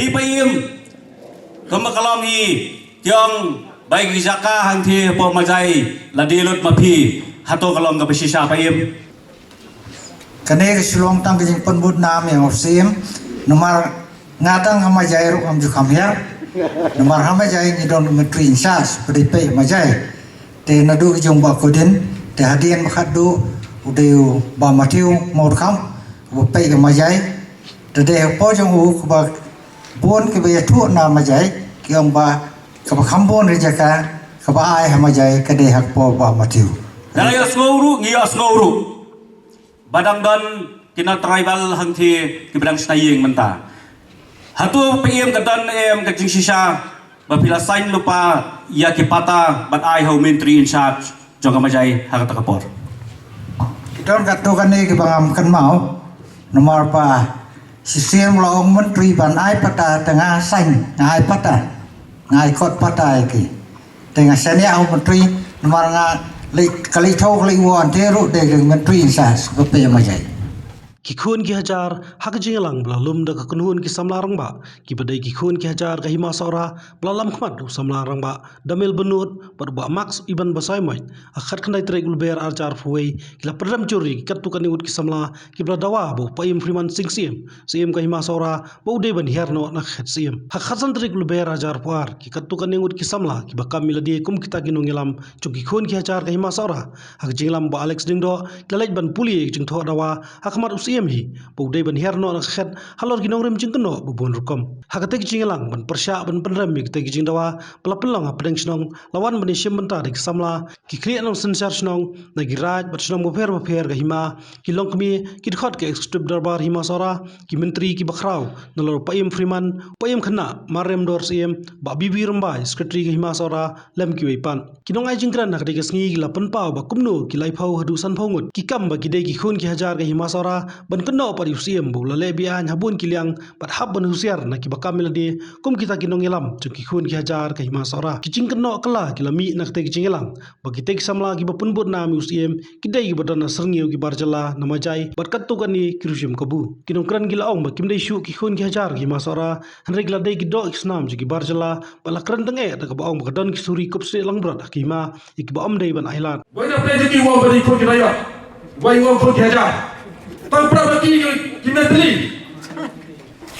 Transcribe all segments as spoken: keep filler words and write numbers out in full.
Phi Paiem, ka ma ka long hi, ki ong bai ki jaka hangthie hapoh Majai la die lut ma phi, hato ka long kaba shisha Paiem? Kane ka shu long tang ka jingpynbud nam ïa u Syiem, namar nga tang ha Majai ruh ngam ju kham hiar, namar ha Majai ngi don myntri in charge, ba dei peit Majai. Te naduh jong Bah Kudin, te hadien ba khatduh u dei u Bah Matthew Mawkham, uba peit ka Majai. Te dei hapoh jong u kaba bun kiba ïathuh na Majai, ki ong ba kaba kham bun ri jaka kaba ai ha Majai ka dei hapoh Bah Matthew. Nga la ïohsngew ruh, ngi ïohsngew ruh ba dang don ki non tribal hangthie kiba dang shna ïing mynta. Hato Paiem ka don em ka jingshisha ba phi la sign lypa ïa ki patta ban ai ha u myntri in charge jong ka Majai ha kata ka por? Ki don katto katne kiba ngam kynmaw, namar ba shisien la ong myntri ban ai patta, te nga sign, nga ai patta, nga ai kot patta ïa ki. Te nga shaniah ha u myntri, namar nga leit, ka leit thaw ka leit wan te ruh dei ka myntri in charge ba peit Majai. Ki khun ki hajar ha ka jingïalang ba la lum da ka kynhun ki samla rangbah kiba dei ki khun ki hajar ka Hima Sohra, ba la lam khmat u samla rangbah Damil Bynnud bad u Bah Max Iban Basaiawmoit. Ha ka khatkhyndai tarik u Lber ar hajar arphew wei ki la pynrem jur ïa ki katto katne ngut ki samla kiba la dawa ba u Paiem Freeman Sing Syiem, Syiem ka Hima Sohra, ba u dei ban hiar noh na ka khet Syiem. Ha ka khatsan tarik u Lber ar hajar arphew ar, ki katto katne ngut ki samla kiba kam ïa lade kum kita ki nongïalam jong ki khun ki hajar ka Hima Sohra, ha ka jingïalam u Bah Alex Diengdoh, ki la leit ban pule ïa ka jingthoh dawa ha khmat u Syiem hi ba u dei ban hiar noh na ka khet halor ki nongrim jingkynnoh ba bun rukom. Ha katei ka jingïalang ban pyrshah ban pynrem ïa katei ka jingdawa ba la pynlong hapdeng shnong, la wan ban ïashim bynta da ki samla, ki khlieh nongsynshar shnong na ki raid bad shnong bapher bapher ka hima, ki longkmie, ki dkhot ka Executive Dorbar Hima Sohra, ki myntri kiba khraw nalor u Paiem Freeman, u Paiem Khynnah Marriamdor Syiem, Bah B B Rymbai, Secretary ka Hima Sohra, lem kiwei pat. Ki nongai jingkren ha katei ka sngi ki la pynpaw ba kumno ki laiphew haduh sanphew ngut ki kam ba ki dei ki khun ki hajar ka Hima Sohra ban kynnoh pat ïa u Syiem ba u la leh be-aiñ ha bun ki liang bad hap ban husiar na kiba kam ïa lade kum kita ki nongïalam jong ki khun ki hajar ka Hima Sohra. Ki jingkynnoh kylla ki la mih na katei ka jingïalang ba kitei ki samla kiba pynbud nam ïa u Syiem ki dei kiba don na syrngiew ki bar jylla, na Majai bad katto katne ki rujim kabu. Ki nongkren ki la ong ba kim dei shuh ki khun ki hajar ka Hima Sohra, hynrei ki la dei ki doh ki snam jong ki bar jylla, ba la kren dang eh da kaba ong ba ka don ki suri kup snieh langbrot ha ki hima ïa kiba ym dei ban ailad. Wei na pdeng jong ki u ong ba dei khun ki nongïalam, wei u ong khun ki hajar. Tang prap ba ki, ki mentally.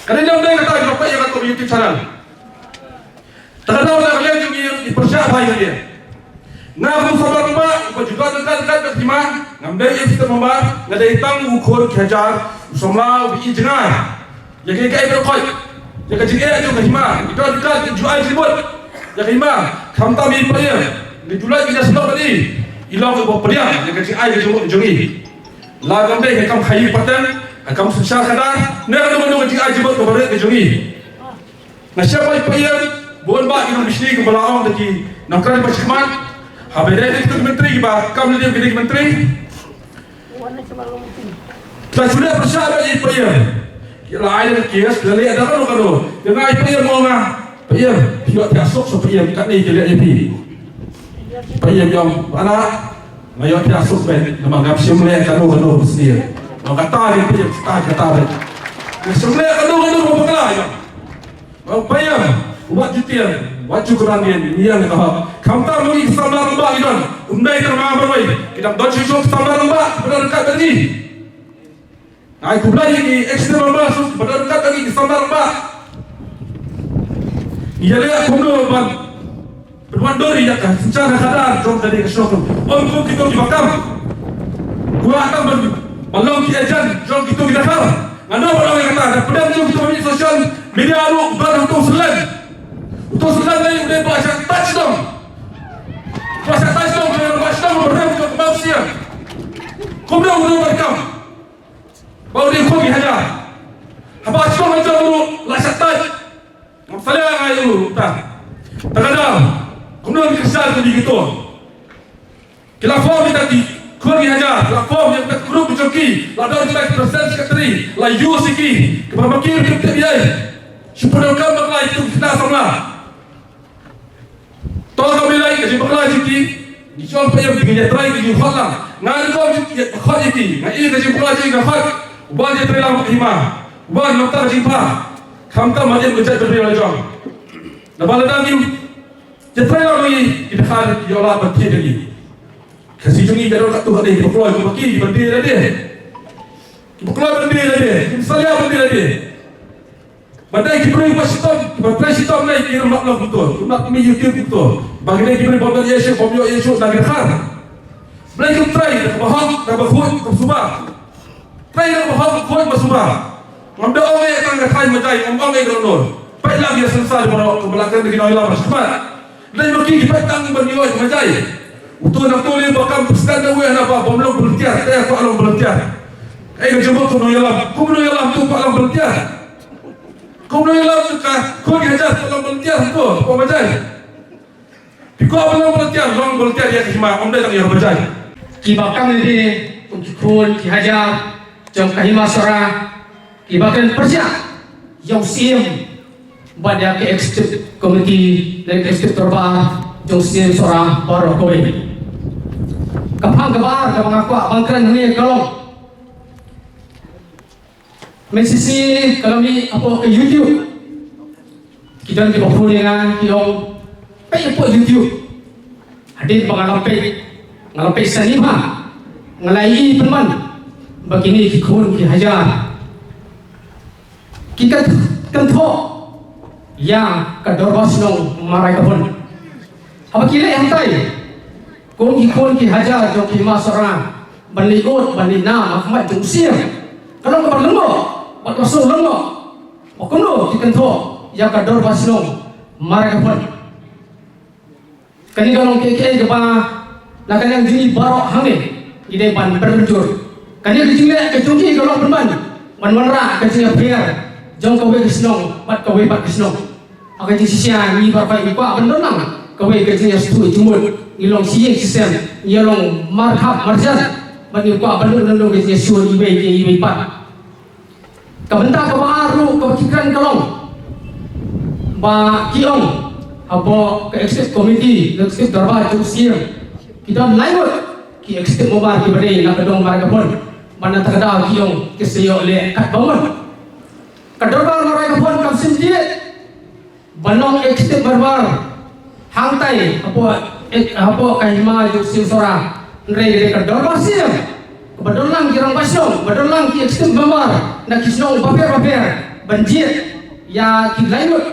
Ka dei ym dei kata ki ba peit ïa ka YouTube channel. Te ka daw na ka liang jong ngi, ngi pyrshah bha ïa ngi. Nga kum u samla rangbah uba ju don ryngkat ryngkat bad ka hima, ngam dei executive member, nga dei tang u khun ki hajar, u samla uba ïohi jngai ïa kaei kaei ba la khoit, ïa ka jingeh jong ka hima, ngi don ryngkat, ngi ju ai jingmut ïa ka hima. Khamtam i Paiem, ngi ju leit ngi ïa snoh bad i, i long uba pdiang ïa ka jingai ka jingmut jong ngi. La ngam dei ha kam khaïi pateng, ha kam synshar khadar, ne kano kano ka jingai jingmut kaba rit ka jong ngi. Nga sngewbha ban pyrshang, bun bah ki nongbishni kiba la ong da ki nongkren ba shakhmat, haba ïadei bad ki myntri kiba kam lynti ki dei ki myntri. Ka shu leh pyrshah ba i Paiem, ki la ai da ki case, ki la leh da kano kano. Ïa nga i Paiem, ong nga, Paiem, phi ïoh thiah suk sa Paiem, katne ki leh ïa phi. Paiem ong, anak, nga ïoh thiah suk beit, namar ngam shym leh kano kano sniew. Ong kata beit Paiem, kata, kata beit. Ngam shym leh kano kano ba bakla ïa. Ong Paiem, wat ju tieng, wat ju kynran ïa ngi, ngi ïeng ka hok. Khamtam ngi ki samla rangbah ngi don, ym dei tang nga marwei, ki dang don shuh shuh ki samla rangbah ba don ryngkat bad ngi. Ai khublei ïa ki executive members ba don ryngkat bad ngi ki samla rangbah. Ngi ïaleh kumno ban pynwandur ïa ka synshar khadar jong kane ka shnong. Ym kum kito kiba kam. Kwah tang ban, ban long ki agent jong kito ki dkhar. Nga ong ba long ïa kata, da pdeng jong kito ki social media ruh, ba uto u Sylleng. Uto u Sylleng ne u dei ba shah touch dong. Ba shah touch dong, ba shah touch dong, ba rem jong ka Mawsiang. Kumno u dei ba kam. Ba u dei khun ki hajar. Haba shnong ha jong u ruh la shah touch. Ngam salia nga ïa u ruh ta. Ta ka daw. Kumno ngi kyrshan ïa kito. Ki la form ïa ki khun ki hajar, ki la form ïa ka group jong ki, la don kita ki president secretary, la use ïa ki, kiba ma ki ruh kim tip ïa. Shu pyndonkam bakla ïa ki tu ki khynnah samla. To ka mih lai ka jingbakla jong ki, ngi shu ong Paiem ngi ïa try ka jingkhot lang. Nga ruh ka jingkhot ïa ki, nga ïa ka jingbakla jong ki nga khot. Uba ïa try lang bad hima, uba ïa nangta ka jingpha. Khamtam hadien ka jaitbynriew la jong. Naba lada ngim ïatreilang ïa ki, ki dkhar ki ïoh lad ban thied ïa ngi. Khasi jong ngi ka don katto katne kiba kloi, kiba ki, kiba die lade. Kiba kloi ban die lade, kiba salia ban die lade. Ba dei ki briew ba shitom, kiba trei shitom ne ki ruh lap lap kumto, ki mat mi YouTube kumto. Ba ki dei ki briew ba don ïa shuh, ba ïoh ïa shuh na ki dkhar. Blei kum trei da kaba hok, da kaba khuid, kaba suba. Trei da kaba hok, khuid, kaba suba. Ngam da ong ïa tang ka thaiñ Majai, ngam ong ïa ka Nor. Peit lang ïa sensar baroh kaba la kren da ki nongïalam ba shakhmat. Dei ma ki ki peit tang ban ïoh Majai. Uto na uto lei ba kam pyrshang da wei na ba bym long volunteer, te kwah long volunteer. Ei ka jingmut kum nongïalam, kum nongïalam tu kwah long volunteer. Kum nongïalam tu ka, kum ki hajar kwah long volunteer tu, kwah Majai. Phi kwah ban long volunteer, long volunteer ïa ka hima, ym dei tang ïa ka bajai. Kiba kang lade kum ki khun ki hajar jong ka Hima Sohra, kiba kren pyrshah ïa u Syiem bad ïa ka executive committee ne ka executive dorbar jong u Syiem Sohra baroh kawei. Ka phang kaba ar kaba nga kwah ban kren hangne ka long, mynta shisha ka la mih hapoh ka YouTube. Ki don kiba phone ïa nga ki ong, peit hapoh YouTube. Hadien ba nga la peit, nga la peit sani bha, nga la ïohi pynban ba kine ki khun ki hajar ki kynthoh ïa ka dorbar shnong Maraikaphon. Haba ki leh hangtai kum ki khun ki hajar jong ka Hima Sohra ban leit ud ban leit nam ha khmat jong u Syiem, ka long kaba lyngngoh bad kaba sngewlyngngoh ba kumno ki kynthoh ïa ka dorbar shnong Maraikaphon. Kane ka long kaei kaei kaba na ka liang jong ngi baroh hangne ngi dei ban pynrem jur. Kane ka jingleh ka jong ki ka long pynban ban wanrah ka jingïapher jong kawei ka shnong bad kawei pat ka shnong. Ha ka jingshisha ngi baroh ngi kwah ban don lang kawei ka jingïasngewthuh jingmut, ngi long shi ïing shi sem, ngi long markhap marjan, bad ngi kwah ban don lang ka jingïasngewthuh iwei ïa iwei pat. Ka bynta kaba ar ruh kaba ki kren ka long ba ki ong hapoh ka executive committee, ka executive dorbar jong u Syiem, ki don lai ngut ki executive member kiba dei na ka dong Maraikaphon. Bad na kata ka daw ki ong ki sa ïoh leh katba mut. Ka dorbar Maraikaphon kam shym jied ban long executive member hangtai hapoh, eh, hapoh ka hima jong u Syiem Sohra. Hynrei ka dei ka dorbar Syiem kaba don lang ki rangbah shnong, ba don lang ki executive member na ki shnong bapher bapher ban jied ïa ki lai ngut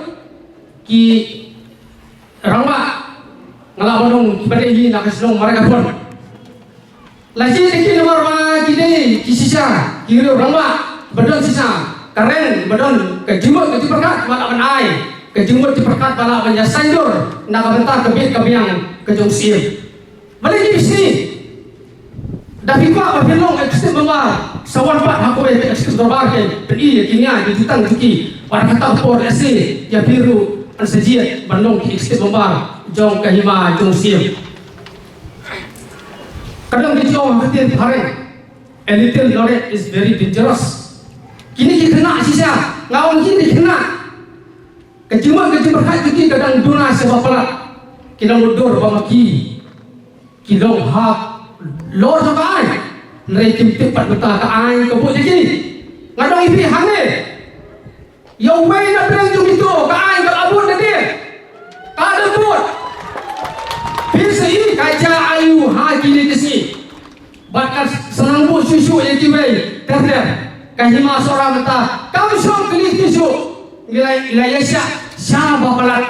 ki rangbah. Nga lah ban ong kiba dei hi na ka shnong Maraikaphon. La jied ïa ki namar ba ki dei ki shisha ki riew rangbah ba don shisha ka reng ba don ka jingmut ka jingpyrkhat ba lah ban ai, ka jingmut jingpyrkhat ba lah ban ïa saiñdur na ka bynta ka bit ka biang ka jong u Syiem. Balei ki bishni? Da phi kwah ba phin long executive member, sa wan pat ha kawei ka executive dorbar, ke pyni ïa ki nia ki jutang jong ki. Bad ha kata ka por lehse ïa phi ruh yn sa jied ban long ki executive member jong ka hima jong u Syiem. Ka dang ki jong ha ka ktien phareng, a little knowledge is very dangerous. Kine ki khynnah shisha, nga ong kine ki khynnah, ka jingmut ka jingpyrkhat jong ki ka dang duna sha ba palat. Ki dang mutdur ba ma ki ki long halor jong ka aiñ. Hynrei kim tip pat mynta ka aiñ ka bud ïa ki. Nga dang ïa phi hangne. Ïa uwei na pdeng jong kito ka aiñ ka la bud na dien. Ka la bud. Phi sa i ka jia aiu ha kine ki sngi. Bad ka sa nang bud shuh shuh ïa kiwei ter ter. Ka hima Sohra mynta kam shong kylli shuh shuh. Ngi la, la ïa shah sha ba palat.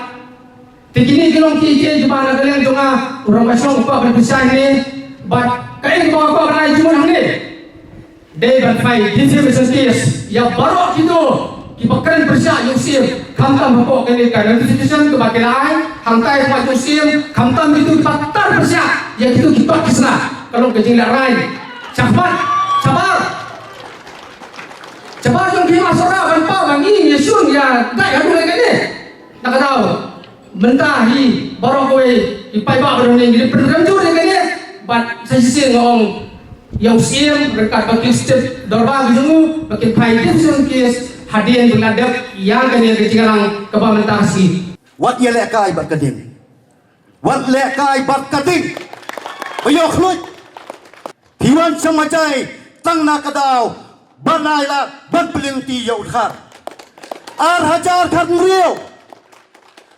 Te kine ki long kiei kiei kiba na ka liang jong nga u rangbah shnong u kwah ban pynshai hangne. Bad kaei kaba nga kwah ban ai jingmut hangne, dei ban file defamation case ïa baroh kito kiba kren pyrshah ïa u Syiem, khamtam hapoh kane ka notification kaba ki la ai, hangtai ha khmat jong u Syiem, khamtam kito kiba tar pyrshah ïa kito ki kot ki sla. Ka long ka jinglehrai shakhmat shabar, shabar jong ka hima Sohra ban paw ba ngi ngi shun ïa dei haduh kane. Na ka daw mynta hi baroh kawei ki paidbah baroh ngi ngi pynrem jur ïa kane. Bad sa shisien nga ong ïa u Syiem ryngkat bad ki step dorbar ki jong u ba kin file defamation case hadien ba la dep ïa kane ka jingïalang kaba mynta ka sngi. Wat ïalehkai bad ka ding. Wat lehkai bad ka ding. Ba ïoh khluit. Phi wan sha Majai tang na ka daw ban ai lad ban pynlong ti ïa u dkhar. Ar hajar khathynriew,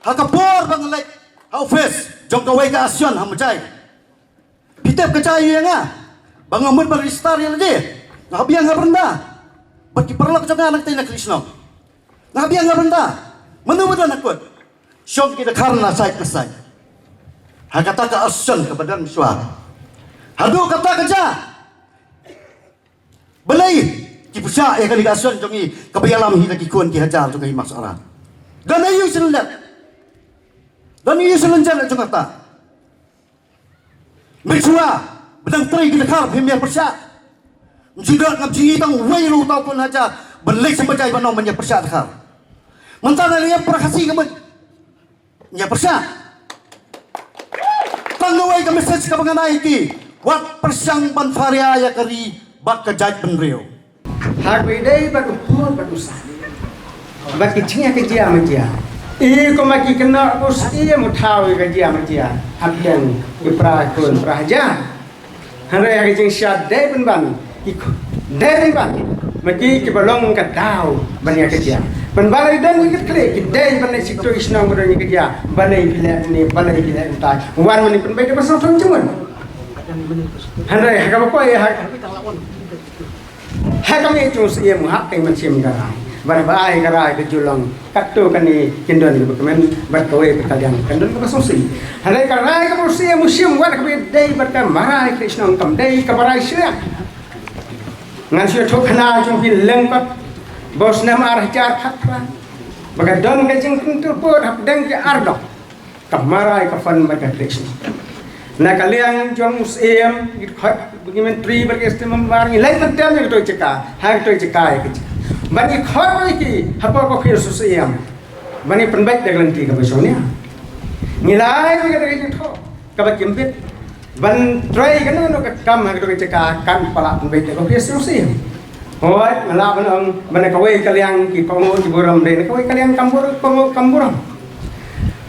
ha ka por ba nga leit ha office jong kawei ka association ha Mejai, phi tip ka jia ïa nga ba nga mut ban register ïa lade. Nga hap biang ha bynta bad ki paralok jong nga nangtei na kli shnong. Nga hap biang ha bynta. Mano ba don ha kut? Shong ki dkhar na side na side. Ha kata ka association kaba don shuwa. Haduh kata ka jia, balei ki pyrshah ïa kane ka association jong ngi kaba ïalam hi da ki khun ki hajar jong ka Hima Sohra? Don aïu sha lyndet? Don aïu sha lyndet jong kata? Mynshuwa ba dang trei ki dkhar phim ïa pyrshah. Mjudot ngam jingim tang wei ruh tau khun hajar ban leit sha Mejai ban ong ban ïa pyrshah dkhar. Mynta na ïa pyrshah Khasi ka mut ïa pyrshah. Tang kawei ka message kaba ngan ai ïa ki, wat pyrshang ban pharia ïa ka ri bad ka jaitbynriew. Ha kaba ïadei bad u pud bad u sah, bad ki jingeh ka jia ma jia, i kumba ki kynnoh ba u Syiem u thaw ïa ka jia ma jia hapdeng ki para khun para hajar. Hynrei ha ka jingshad dei pynban ki khu-, dei pynban ma ki kiba long ka daw ban ïa ka jia. Pynban ïa don ki kit khlieh ki dei ban leit sha kito ki shnong ba don ïa ka jia, balei phi leh ne, balei phi leh kumta. Wan mane pynbeit da ba sngewthuh jingmut. Hynrei ha kaba poi ha ha ka miet jong u Syiem u hap teng ban shim ka rai. Bad ba ai ka rai ka ju long katto katne kin don kaba kmen bad kawei pat ka liang kan don kaba sngewsih. Hynrei ka rai kaba u Syiem u shim wat kaba dei bad ka marai ka shnong, kam dei kaba rai shiliang. Ngan shu ïathuh khana jong phi lyngkot ba u snem ar hajar khatphra ba ka don ka jingkyntur pud hapdeng ki ar dong. Ka marai ka fund bad ka trei shnong. Na ka liang jong u Syiem, ngi khot ngi myntri bad ki state member, ngi leit ban tem ïa kato ka jaka, ha kato ka jaka ïa ka jaka. Bad ngi khot ïa ki hapoh ka ophis u Syiem. Bad ngi pynbeit da ka lynti kaba shongnia. Ngi la ai ïa kata ka jingthoh kaba kim bit ban trei kano kano ka kam ha kato ka jaka, kan palat pynbeit da ka ophis u Syiem. Hooid, nga lah ban ong ba na kawei ka liang ki kohnguh ki burom, dei na kawei ka liang kam bur-, kohnguh kam burom.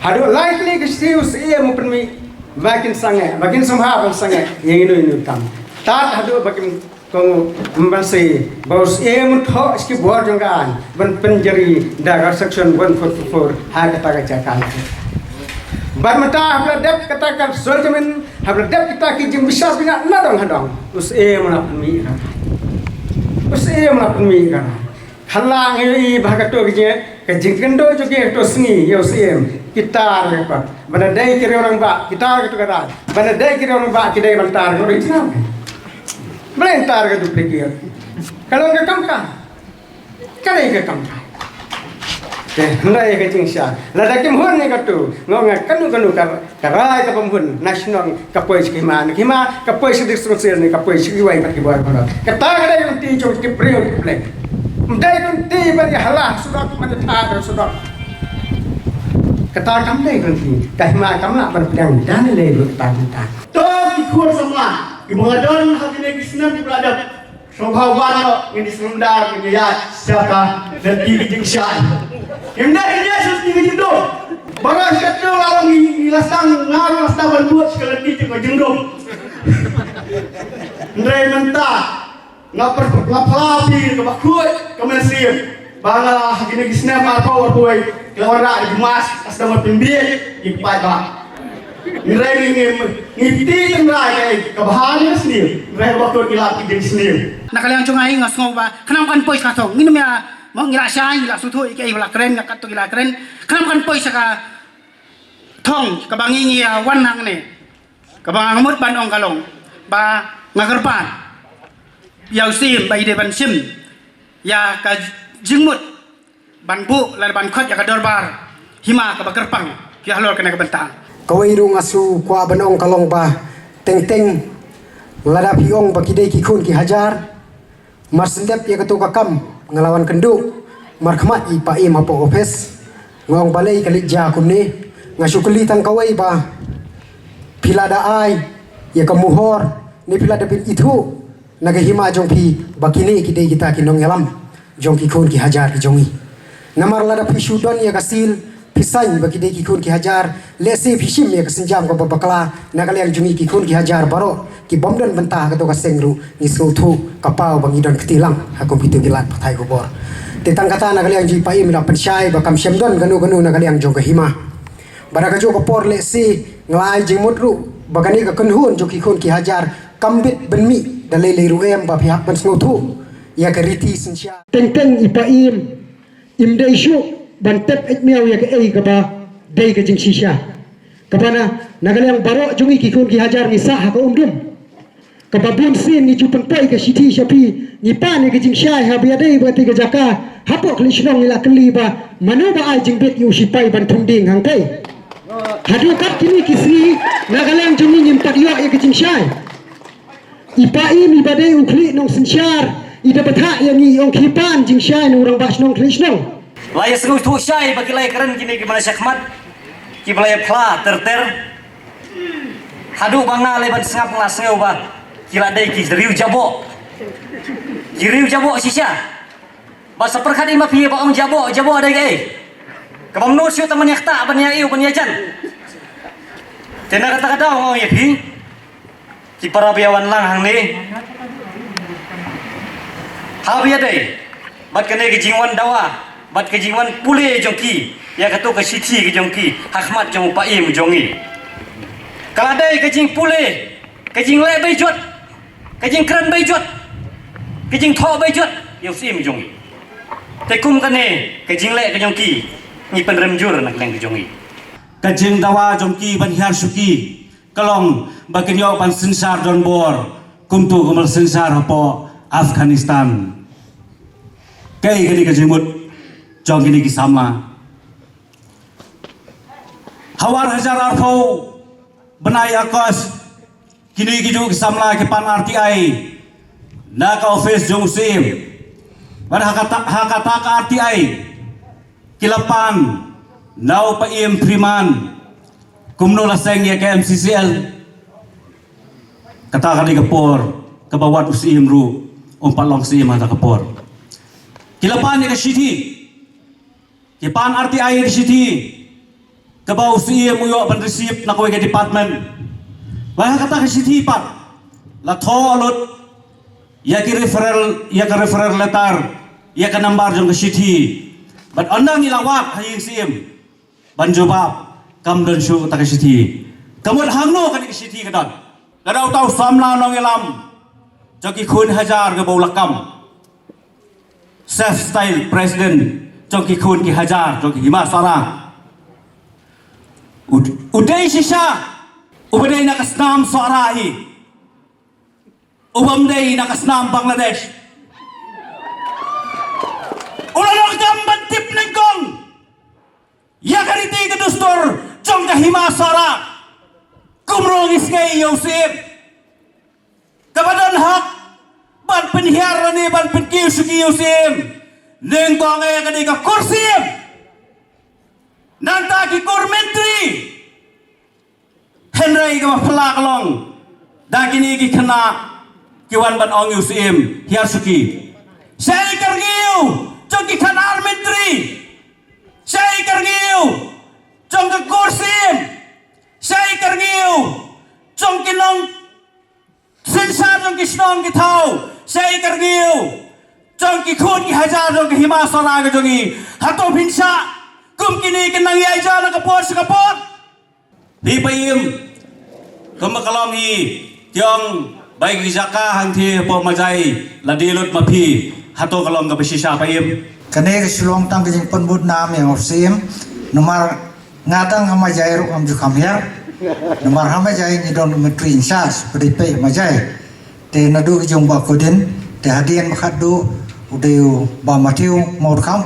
Haduh lai tylli ki sngi u Syiem u pynmih ba kin sangeh, ba kin sngewbha ban sangeh ïa ino ino i kam. Tad haduh ba kin kohnguh, mynta shi ba u Syiem u thoh sha ki bor jong ka aiñ ban pynjari da ka section one forty-four ha kata ka jaka. Bad mynta haba la dep kata ka surgery, haba la dep kita ki jingbishar bniah na dong ha dong, u Syiem u la pynmih ka rai. U Syiem u la pynmih ka rai. Khatlang ïa i ba ha kato ka jing, ka jingkyndoh jong ki ha kato sngi ïa u Syiem, ki tar ïa ka kot. Ba na dei ki riew rangbah ki tar kato ka rai. Ba na dei ki riew rangbah ki dei ban tar ka rai jngai. Balei tar ka duplicate? Ka long ka kam ka Ka dei ka kam ka. Te hynrei ka jingshai, lada kim hun ne katu, nga ong nga kano kano ka, ka rai kabym hun na shnong ka poi sha ka hima, na ka hima ka poi sha district council ne ka poi sha kiwei pat ki bor baroh. Kata ka dei ka lynti jong ki briew ki blei. Ym dei ka lynti ban ïa hala sudok, ban ïa thad sudok. Kata kam dei ka lynti. Ka hima kam lah ban pdiang da lei ruh kata ka bynta. To ki khun samla kiba nga don ha kine ki snem kiba la dep. Sngewbha wan noh, ngin ïa sngewdar, ngin ïa ïaid sha ka lynti ka jingshai. Ngim dei ngin ïaid sha lynti ka jingdum. Baroh shi katta la long ngi, ngi la sdang, nga la sdang ban bud sha ka lynti ka jingdum. Hynrei mynta nga pyrshah, nga phla phi kaba khuid ka mynsiem ba nga ha kine ki snem arphew arphew wei, ki la wanrah ïa ki mask, la sdang ban pynbiej ïa ki paidbah. Ngi rei ngi, ngi, ngi ti tynrai kaei kaba ha ngi sniew. Ngi rei ba kut ngi lap ki jingsniew. Na ka liang jong nga hi nga sngew ba khnang kan poi sha ka thong. Ngin ym ïa, mo ngi la shai, ngi la sngewthuh ïa kaei ba la kren, nga katto ngi la kren. Khnang kan poi sha ka thong kaba ngi ngi ïa wan hangne. Kaba nga mut ban ong ka long ba nga kyrpad ïa u Syiem ba i dei ban shim ïa ka jingmut ban buh lane ban khot ïa ka dorbar hima kaba kyrpang ki halor kane ka bynta. Kawei ruh nga shu kwah ban ong ka long ba teng teng lada phi ong ba ki dei ki khun ki hajar, mar shu dep ïa kato ka kam nga la wan kynduh markhmat i pa im hapoh office. Nga ong balei ka leit jia kumne. Nga shu kylli tang kawei ba phi la da ai ïa ka muhor ne phi la da pynithuh na ka hima jong phi ba kine ki dei kita ki nongïalam jong ki khun ki hajar ki jong ngi. Namar lada phi shu don ïa ka seal, phi sign ba ki dei ki khun ki hajar, lehse phi shim ïa ka sienjam kaba bakla. Na ka liang jong ngi ki khun ki hajar baroh ki bym don bynta ha kato ka seng ruh ngi sngewthuh ka paw ba ngi don kti lang ha kum kito ki lad pathai khubor. Te tang kata na ka liang jong i Paiem i la pynshai ba kam shym don kano kano na ka liang jong ka hima. Bad ha kajuh ka por lehse nga la ai jingmut ruh ba kane ka kynhun jong ki khun ki hajar kam bit ban mih da lei lei ruh em ba phi hap ban sngewthuh ïa ka riti synshar. Teng teng i Paiem im dei shuh ban tep eit miaw ïa kaei kaba dei ka jingshisha. Kaba na, na ka liang baroh jong ngi ki khun ki hajar ngi sah ha ka umdum. Kaba bun sien ngi ju pynpoi ka shithi sha phi, ngi pan ïa ka jingshai haba ïadei bad kata ka jaka. Hapoh Khlieh Shnong ngi la kylli ba mano ba ai jingbit ïa u shipai ban thung dieng hangtei. Haduh kat kine ki sngi na ka liang jong ngi ngim pat ïoh ïa ka jingshai. I Paiem i ba dei u khlieh nongsynshar i da bthah ïa ngi, i ong khie pan jingshai na u rangbah shnong Khlieh Shnong. La ïa sngewthuh shai ba ki la ïa kren kine kiba na shakhmat, kiba la ïa phla ter ter. Haduh ba nga lei ban sngap nga la sngew ba ki la dei ki riew jaboh. Ki riew jaboh shisha. Ba sa pyrkhat i ma phi ba ong jaboh, jaboh dei kaei? Kaba mut shu tang ban ïa ktah, ban ïa ïew, ban ïa jan. Te na kata ka daw nga ong ïa phi, ki para ba ïa wan lang hangne, haba ïadei bad kane ka jingwan dawa bad ka jingwan pule jong ki ïa kato ka shithi ka jong ki ha khmat jong u Paiem jong ngi, ka la dei ka jingpule, ka jingleh beit jot, ka jingkren beit jot, ka jingthoh beit jot ïa u Syiem jong ngi. Te kum kane ka jingleh ka jong ki, ngi pynrem jur na ka liang ka jong ngi. Ka jingdawa jong ki ban hiar shuki ka long ba kin ïoh ban synshar donbor kumto kumba la synshar hapoh Afghanistan. Kaei kane ka jingmut jong kine ki samla? Ha u ar hajar arphew bnai August, kine ki juh ki samla ki pan R T I na ka office jong u Syiem. Bad ha kata, ha kata ka R T I ki la pan na u Paiem Freeman kumno la seng ïa ka M C C L. Kata ka dei ka por kaba wat u Syiem ruh um pat long Syiem ha kata ka por. Ki la pan ïa ka shithi, ki pan R T I ïa ka shithi kaba u Syiem u ïoh ban receive na kawei ka department. Bad ha kata ka shithi pat la thoh lut ïa ki referral, ïa ka referral letter, ïa ka number jong ka shithi. Bad ynda ngi la wad ha ïing Syiem ban jubab, kam don shuh kata ka shithi. Ka mut hangno kane ka shithi ka don? Lada uta u samla nongïalam jong ki khun hajar kaba u la kam, self style president jong ki khun ki hajar jong ka Hima Sohra, u, u dei shisha uba dei na ka snam Sohra hi, u bym dei na ka snam Bangladesh. U la donkam ban tip nyngkong ïa ka riti ka dustur jong ka Hima Sohra. Kumno ngi sngewthuh ïa u Syiem, kaba don hok ban pynhiar lane ban pynkiew shuki ïa u Syiem? Nyngkong eh ka dei ka kur Syiem, nangta ki kur myntri. Hynrei kaba phylla ka long da kine ki khynnah ki wan ban ong ïa u Syiem, hiar shuki. Shaei ka rngiew jong ki khynnah myntri? Shaei ka rngiew jong ka kur Syiem? Shaei ka rngiew jong ki nongsynshar jong ki shnong ki thaw? Shaei ka rngiew jong ki khun ki hajar jong ka Hima Sohra ka jong ngi? Hato phin shah kum kine ki nongïaid na ka por sha ka por? Phi Paiem, kumba ka long hi, ki ong ba ïa ki jaka hangthie hapoh Majai la die lut ma phi, hato ka long kaba shisha Paiem? Kane ka shu long tang ka jingpynbud nam ïa u Syiem, namar nga tang ha Majai ruh ngam ju kham hiar. Namar ha Majai ngi don myntri in charge, ba dei peit Majai. Te naduh ka jong Bah Kudin, te hadien ba khatduh u dei u Bah Matthew Mawdkham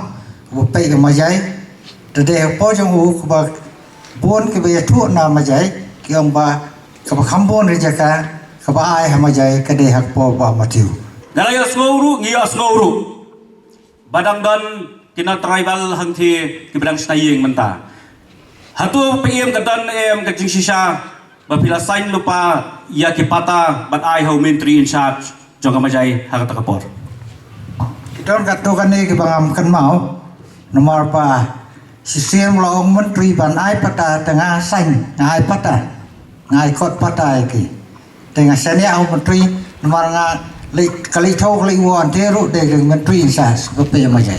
uba peit ka Majai. Te dei hapoh jong u kaba bun kiba ïathuh na Majai ki ong ba kaba kham bun ka jaka kaba ai ha Majai ka dei ha ka por Bah Matthew. Nga la ïohsngew ruh, ngi ïohsngew ruh ba dang don ki nong tribal hangthie kiba dang shna ïing mynta. Hato Paiem ka don em ka jingshisha ba phi la sign lypa ïa ki patta ban ai ha u myntri in charge jong ka Majai ha kata ka por? Ki don katto katne kiba ngam kynmaw, namar ba shisien la ong myntri ban ai patta, te nga sign, nga ai patta, nga ai kot patta ïa ki. Te nga shaniah ha u myntri, namar nga leit, ka leit thaw ka leit wan te ruh dei ka myntri in charge ka peit Majai.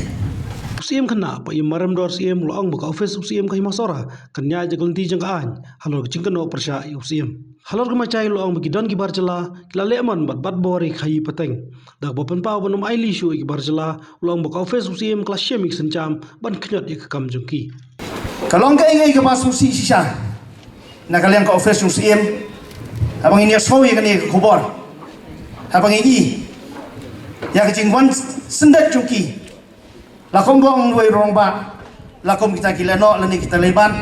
Syiem Khynnah Bah Iammarem Dor Syiem u la ong ba ka ophis u Syiem ka Hima Sohra kan ïaid da ka lynti jong ka aiñ halor ka jingkynnoh pyrshah ïa u Syiem. Halor ka machai u la ong ba ki don ki bar jylla ki la leh mon bad bat bor ïa ka khaii pateng. Da kaba pynpaw ban ym ailad shuh ïa ki bar jylla u la ong ba ka ophis u Syiem ka la shem ïa ki sienjam ban khñiot ïa ka kam jong ki. Ka long kaei kaei kaba sngewsih shisha na ka liang ka ophis u Syiem. Haba ngin ïa sngew ïa kane ka khubor, haba ngin ïa ïa ka jingwan syndet jong ki, la kum ba ong uwei u rangbah, la kum kita ki lehnoh lane kita lehbeiñ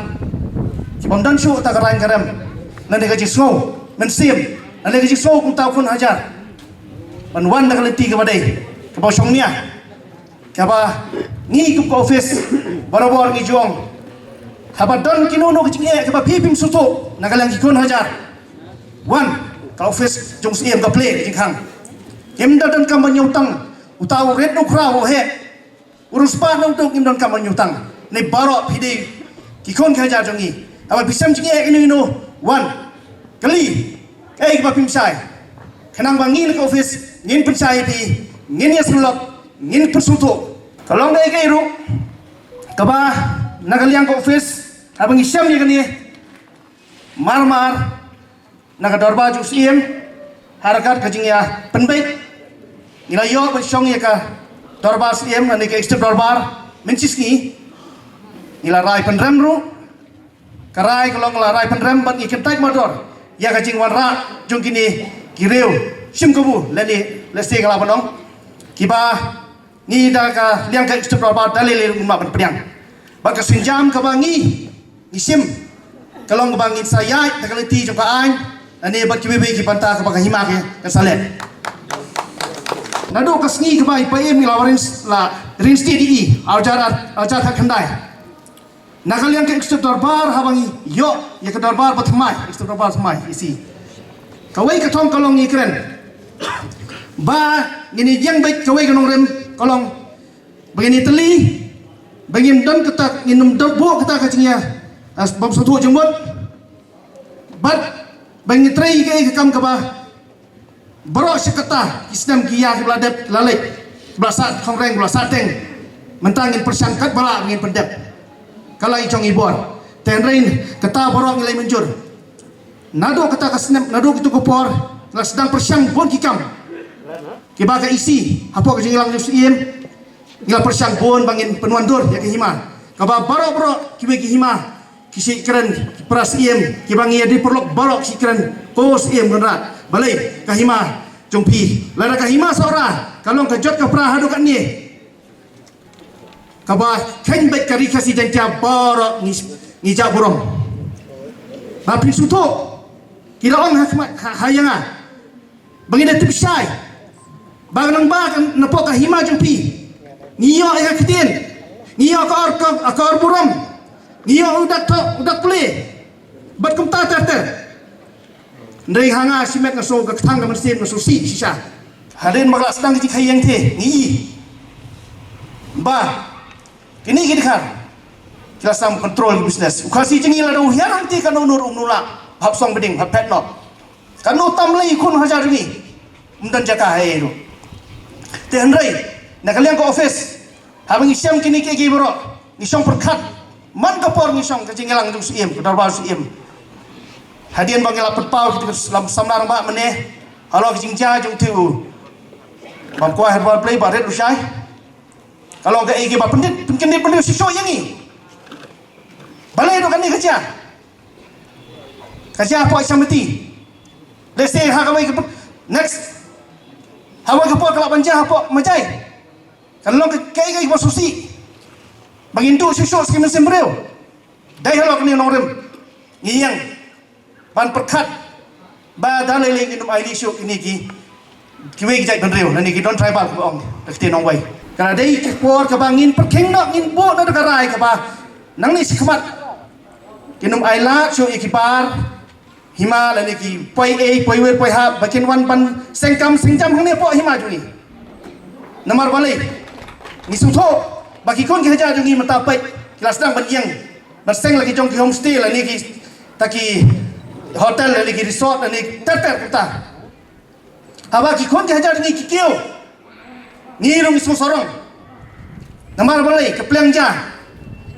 ki bym don shuh ta ka rang ka rem lane ka jingsngew mynsiem lane ka jingsngew kumta u khun hajar ban wan na ka lynti kaba dei kaba shongnia, kaba ngi kum ka ophis barabor ngi ju ong, haba don kino kino ka jingeh kaba phi phim sngewthuh na ka liang ki khun hajar, wan, ka ophis jong u Syiem ka plie ka jingkhang. Kim da donkam ban ïoh tang uta u rit u khraw u heh u riewspah na u duk, ngim donkam ban ïoh tang. Ne baroh phi dei ki khun ki hajar jong ngi. Haba phi shem jingeh kino kino, wan, kylli kaei kaba phim shai, khnang ba ngi na ka ophis ngin pynshai ïa phi, ngin ïa sngewlok, ngin pynsngewthuh. Ka long kaei kaei ruh kaba na ka liang ka ophis, haba ngi shem ïa kane, mar mar na ka dorbar jong u Syiem, ha ryngkat ka jingïapynbeit, ngi la ïoh ban shong ïa ka dorbar Syiem, lane ka executive dorbar, mynshisngi. Ngi la rai pynrem ruh, ka rai ka long la rai pynrem bad ngi kyntait mardor ïa ka jingwanrah jong kine ki riew shim kabu, lane lehse ka lah ban ong, kiba ngi da ka liang ka executive dorbar da lei lei ngim lah ban pdiang. Bad ka sienjam kaba ngi ngi shim ka long kaba ngin sa ïaid da ka lynti jong ka aiñ, lane bad kiwei kiwei ki bynta kaba ka hima ka kan sa leh. Naduh ka sngi kaba i Bah Ïammarem la wan, la reinstate ïa i ha u hajar, ha u hajar khatkhyndai, na ka liang ka executive dorbar, haba ngi ïoh ïa ka dorbar ba thymmai, executive dorbar thymmai, E C, kawei ka thong ka long ngi kren ba ngin ïeng beit, kawei ka nongrim ka long ba ngin ïatylli, ba ngin don kata, ngin ym don buh kata ka jingïa, ah, bym sngewthuh jingmut, bad ba ngin trei ïa ka kam kaba baroh shi katta ki snem ki ïa kiba la dep la leit, ba la sah khongren, ba la sah teng, mynta ngin pyrshang katba lah ba ngin pyndep. Ka la i jong i bor. Te hynrei kata baroh ngi la mynjur. Naduh kata ka snem, naduh kito ki por, la sdang pyrshang bun ki kam kiba ka E C hapoh ka jingïalang jong u Syiem, ngi la pyrshang bun ba ngin pynwandur ïa ka hima. Kaba baroh baroh kiwei ki hima ki shu kren, ki para Syiem kiba ngi ïa dei paralok baroh ki shu kren, ko Syiem Kynrad, balei ka hima jong phi, lada ka Hima Sohra ka long ka jot ka pra haduh katne, kaba kheiñ beit ka Ri Khasi Jaiñtia baroh ngi, ngi jah burom. Ba phin sngewthuh, ki la ong ha khmat, ha, ha ïa nga ba ngi da tip shai ba ka nang ba ka napoh ka hima jong phi ngi ïoh ïa ka ktien, ngi ïoh ka or, ka, ka or burom, ngi ïoh u dak thoh, u dak pule bad kumta ter ter. Hynrei ha nga shimet nga sngew ka kthang ka mynsiem nga sngewsih shisha. Hadien ba ka la sdang ka jingkheiñ te ngi i ba kine ki dkhar ki la sam control ki business. U Khasi jong ngi lada u hiar hangtei katno nur um nu lah hap song bding hap phet noh. Katno tam lei khun hajar jong ngi um don jaka ha ei ruh. Te hynrei na ka liang ka office, haba ngi shem kine kiei kiei baroh ngi shong pyrkhat. Man ka por ngi shong ka jingïalang jong u Syiem, ka dorbar u Syiem, hadien ba ngi la pynpaw kita ki samla rangbah mynne halor ka jingjia jong u Tiew Bam Kwai Herbal Play ba rit ruh shai. Ka long kaei kaba pyndit, pynkyndit, pyndit shisha ïa ngi. Balei ruh kane ka jia? Ka jia hapoh Isamati. Let's say ha kawei ka next, ha kawei ka por ka lah ban jia hapoh Majai. Kan long ka, kaei kaei kaba sngewsih ba ngin duh shuh shuh sha ki mynsiem briew. Dei halor kane nongrim ngi ïeng ban pyrkhat ba da lei lei ngin ym ailad shuh kine ki, kiwei ki jait bynriew lane ki don tribal kaba ong da ka ktien nongwei. Ka la dei ka por kaba ngin pyrkhing noh, ngin buh noh da ka rai kaba nangne shakhmat kin ym ailad shuh ïa ki bar hima lane ki poi ei poi wir poi hap ba kin wan ban sengkam sengjam hangne hapoh hima jong ngi. Namar balei? Ngi sngewthuh ba ki khun ki hajar jong ngi mynta peit ki la sdang ban ïeng ban seng la ki jong ki homestay lane ki, ta ki hotel lane ki resort lane ter ter kumta. Haba ki khun ki hajar jong ngi ki kiew, ngi ruh ngi sngewsarong. Namar balei ka pliang ja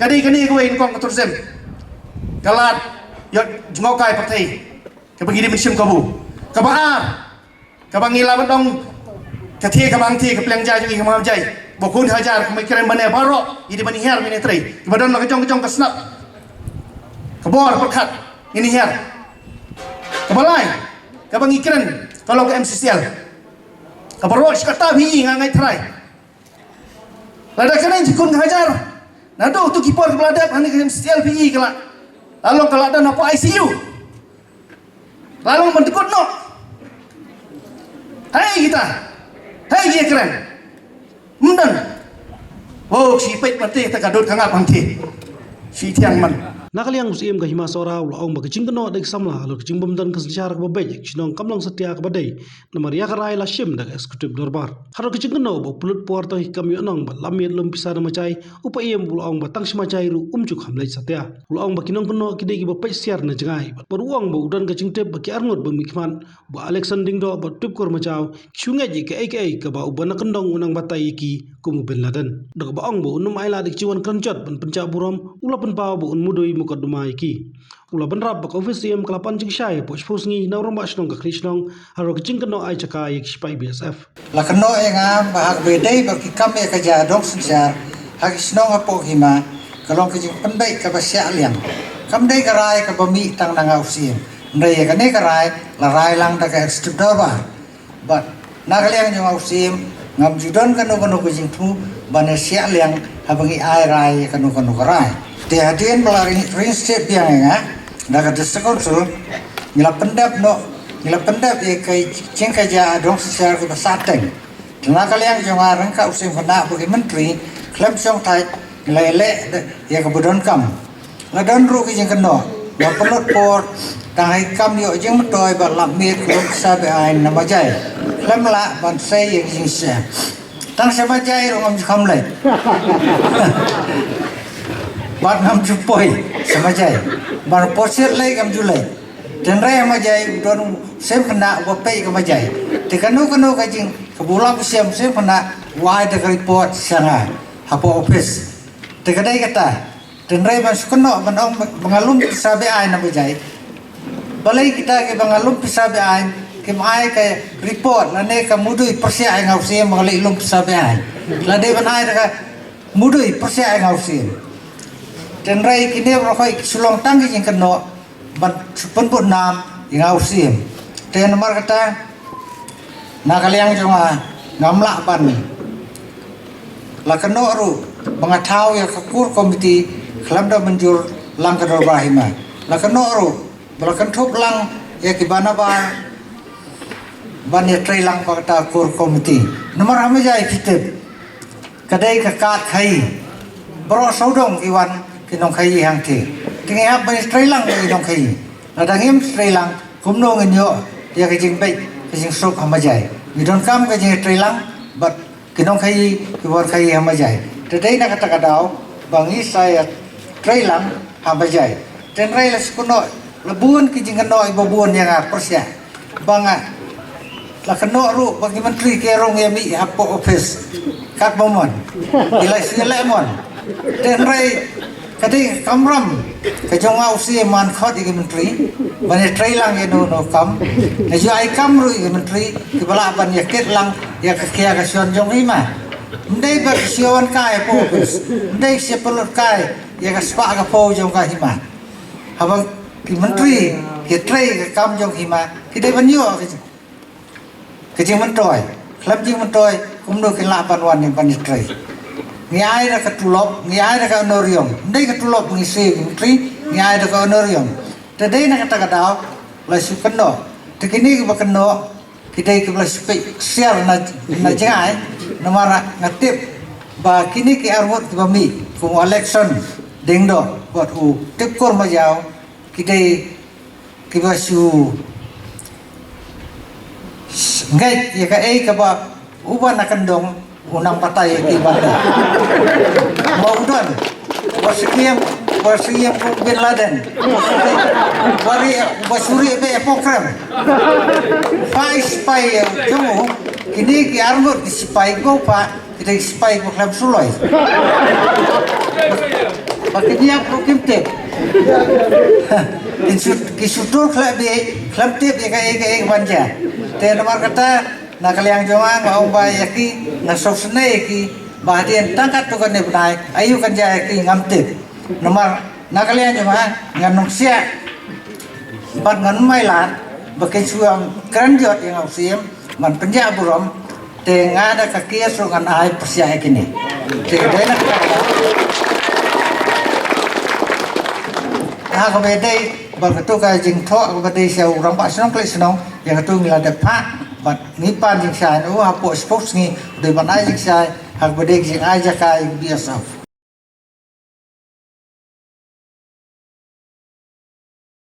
ka dei kane kawei, nyngkong ka tourism, ka lad ïoh jngohkai pyrthei kaba ngi dei ban shim kabu. Kaba ar, kaba ngi lah ban ong ka thie kaba hangthie, ka pliang ja jong ngi ka Mawjai, ba khun hajar ka mei kren bane baroh ngi dei ban hiar mynne trei, kiba don la ka jong ka jong ka snap, ka bor pyrkhat ngin hiar. Kaba lai, kaba ngi kren ka long ka M C C L. Kaba roh shi katta hi nga ngai trai. Lada kane jikun ka hajar, naduh tu ki por kaba la dep, hani ka M C L P E ka la, la long ka la don hapoh I C U. La long ban tekut noh. Hai kita, hai ki kren. Mdan. Oh, shi peit mate ta ka dot ka ngap hangte. Shi thiang man. Na ka liang u Syiem ka Hima Sohra u la ong ba ka jingkynnoh dei ka samla halor ka jingbym don ka synshar kaba beit ïa ka shnong kam long satia kaba dei. Namar ïa ka rai la shim da ka Executive Dorbar. Halor ka jingkynnoh ba u pynlut por tang ïa ki kam ïoh nong bad lam miet lum pisa na Majai, u Syiem u la ong ba tang sha Majai ruh um ju kham leit satia. U la ong ba ki nongkynnoh ki dei kiba peit siar na jngai bad u ong ba u don ka jingtip ba ki arngut ba mihkhmat, ba Alexon Diengdoh bad Tripkur Majaw ki shu ngeit ïa kaei kaei kaba u ba na kyndong u nang batai ïa ki kum u Bin Laden. Da kaba ong ba un ym ailad ïa ka jingwan kren jot ban pynjah burom, u la pynpaw ba un mudui mukotduma ïa ki. U la bynrap ba ka ophis Syiem ka la pan jingshai hapoh shiphew sngi na u rangbah shnong ka khlieh shnong halor ka jingkynnoh ai jaka ïa ki shipai B S F. La kynnoh ïa nga ba haba ïadei bad ki kam ïa ka jia dong synshar ha ki shnong hapoh Hima, ka long ka jingpynbeit kaba shah liang. Kam dei ka rai kaba mih tang na nga u Syiem, hynrei ïa kane ka rai la rai lang da ka Executive Dorbar. Bad na ka liang jong nga u Syiem, ngam ju don kano kano ka jingthmu ban ïa shah liang haba ngi ai rai ïa kano kano ka rai. Te hadien ba la ring, ring stet biang ïa nga da ka District Council, ngi la pyndep noh, ngi la pyndep ïa ka jingkajia dong synshar kaba sah teng. Te na ka liang jong nga ryngkat u Syiem Khynnah bad ki myntri khlem shongthait, ngi la ïaleh ïa kaba donkam. La don ruh ki jingkynnoh ba pynlut por tang ha ki kam ïoh jingmyntoi bad lap miet ka lum pisa be-aiñ na Majai. Khlem lah ban sei ïa ki jingshisha. Tang sha Majai ruh ngam ju kham leit. Bad ngam ju poi sha Majai. Ban pyrshit leit ngam ju leit. Te hynrei ha Majai u don u Syiem Khynnah uba peit ka Majai. Te kano kano ka jing kaba u lap u Syiem, Syiem Khynnah u ai da ka report sha nga hapoh ophis. Te ka dei kata. Te hynrei ban shu kynnoh ban ong ba nga lum pisa be-aiñ na Majai. Balei kita kiba nga lum pisa be-aiñ kim ai ka report lane ka mudui pyrshah ïa nga u Syiem ba nga leh lum pisa be-aiñ? Lada ban ai da ka mudui pyrshah ïa nga u Syiem. Te hynrei kine baroh ki shu long tang ki jingkynnoh ban shu pynbud nam ïa nga u Syiem. Te namar kata na ka liang jong nga ngam lah ban, la kynnoh ruh ba nga thaw ïa ka core committee khlem da mynjur lang ka Dorbar Hima. La kynnoh ruh ba la kynthup lang ïa ki ba nabar ban ïatrei lang bad kata core committee. Namar ha Majai phi tip ka dei ka kad khaïi. Baroh sawdong ki wan ki nongkhaïi hangtei. Te ngi hap ban ïatrei lang bad ki nongkhaïi. Lada ngim trei lang kumno ngin ïoh ïa ka jingbeit ka jingsuk ha Majai? Ngi donkam ka jingtrei lang bad ki nongkhaïi, ki wan khaïi ha Majai. Te dei na kata ka daw ba ngi sa ïatrei lang ha Majai. Te hynrei la shu kynnoh, la bun ki jingkynnoh iba bun ïa nga pyrshah ba nga la kynnoh ruh ba ki myntri ki rung ïa mih hapoh ophis. Katba mon ki la shu leh mon. Te hynrei ka dei ka kamram ka jong nga u Syiem ban khot ïa ki myntri ban ïatrei lang ïa no no kam. Nga ju ai kam ruh ïa ki myntri kiba lah ban ïakit lang ïa ka khia ka shon jong Hima. Ym dei ba ki shu wan kai hapoh ophis, ym dei ki shu pynlut kai ïa ka spah ka phew jong ka Hima. Haba ki myntri ki trei ka kam jong Hima, ki dei ban ïoh ka jing, ka jingmyntoi. Khlem jingmyntoi kumno kin lah ban wan ban ïatrei? Ngi ai da ka tulop, ngi ai da ka honorarium. Ym dei ka tulop ngi siew ki myntri, ngi ai da ka honorarium. Te dei na kata ka daw la shu kynnoh. Te kine kiba kynnoh ki dei kiba la shu peit siar na, na jngai. Namar nga tip ba kine ki arngut kiba mih kum u Alexon Diengdoh bad u Tripkur Majaw ki dei kiba shu ngeit ïa kaei kaba uba na kyndong u nang batai ïa ki ban da. Mo u don ba shu ïam, ba shu ïam u Bin Laden, ba ri, ba shu ri be pokram. Phah i sipai jong u, kine ki arngut ki sipai ko phah Ki dei spy ko khlem suloi. Ba kin ïap ruh kim tip. Ki shu, ki shu tur khlem bi, khlem tip ïa kaei kaei ban jia. Te namar kata na ka liang jong nga nga ong ba ïa ki nga sngewsynei ïa ki ba hadien tang katto katne bnai aïu kan jia ïa ki ngam tip. Namar na ka liang jong nga ngan nongsiah bad ngan mailat ba kin shu ïa kren jot ïa nga u Syiem ban pynjah burom. Te nga da ka kies ruh ngan ai pyrshah ïa kine. Te dei na ka ha kaba dei ba katu ka jingthoh kaba dei sha u rangbah shnong khlei shnong ïa katu ngi la dep phah bad ngi pan jingshai na u hapoh spokes ngi dei ban ai jingshai ha kaba dei jingai jaka ïa ka B S F.